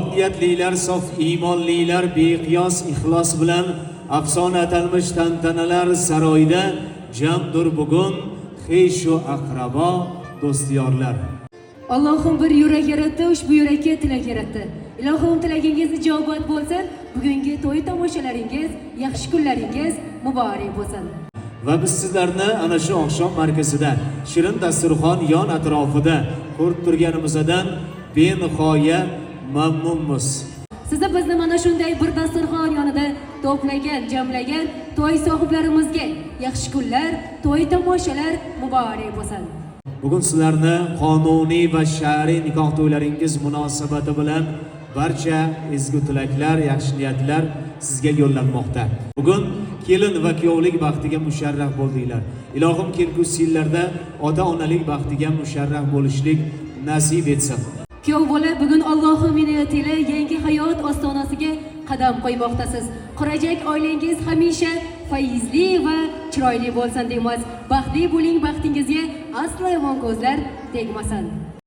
Pok niyatlilar, sof iymonlilar beqiyos ixlos bilan afsona atalmish tantanalar saroyida jamdur bugun xeshu aqrabo, do'styorlar. Allohim bir yurak yaratdi, ushbu yurakka tilak yaratdi. Ilohim, tilagingiz ijobat bo'lsin. Bugungi to'y tomoshalaringiz, yaxshi kunlaringiz muborak bo'lsin. Va biz sizlarni ana shu oqshom markazida, shirin dasturxon yon atrofida ko'rib turganimizdan benihoya mamnunmiz. Sizni, bizni mana shunday bir dasturxon yonida to'plagan, jamlagan to'y sohiblarimizga yaxshi kunlar, to'y tomoshalar muborak bo'lsin. Bugun sizlarni qonuniy va shar'iy nikoh to'ylaringiz munosabati bilan barcha ezgu tilaklar, yaxshi niyatlar sizga yo'llanmoqda. Bugun kelin va kuyovlik baxtiga musharraf bo'ldinglar. Ilohim, kelgusi yillarda ota onalik baxtiga musharraf bo'lishlik nasib etsin. Kuyov bola, bugun Allohim inoyati ila yangi hayot ostonasiga qadam qo'ymoqdasiz. Qurajak oilangiz hamisha fayzli va chiroyli bo'lsin deymiz. Baxtli bo'ling, baxtingizga aslo yomon ko'zlar tegmasin.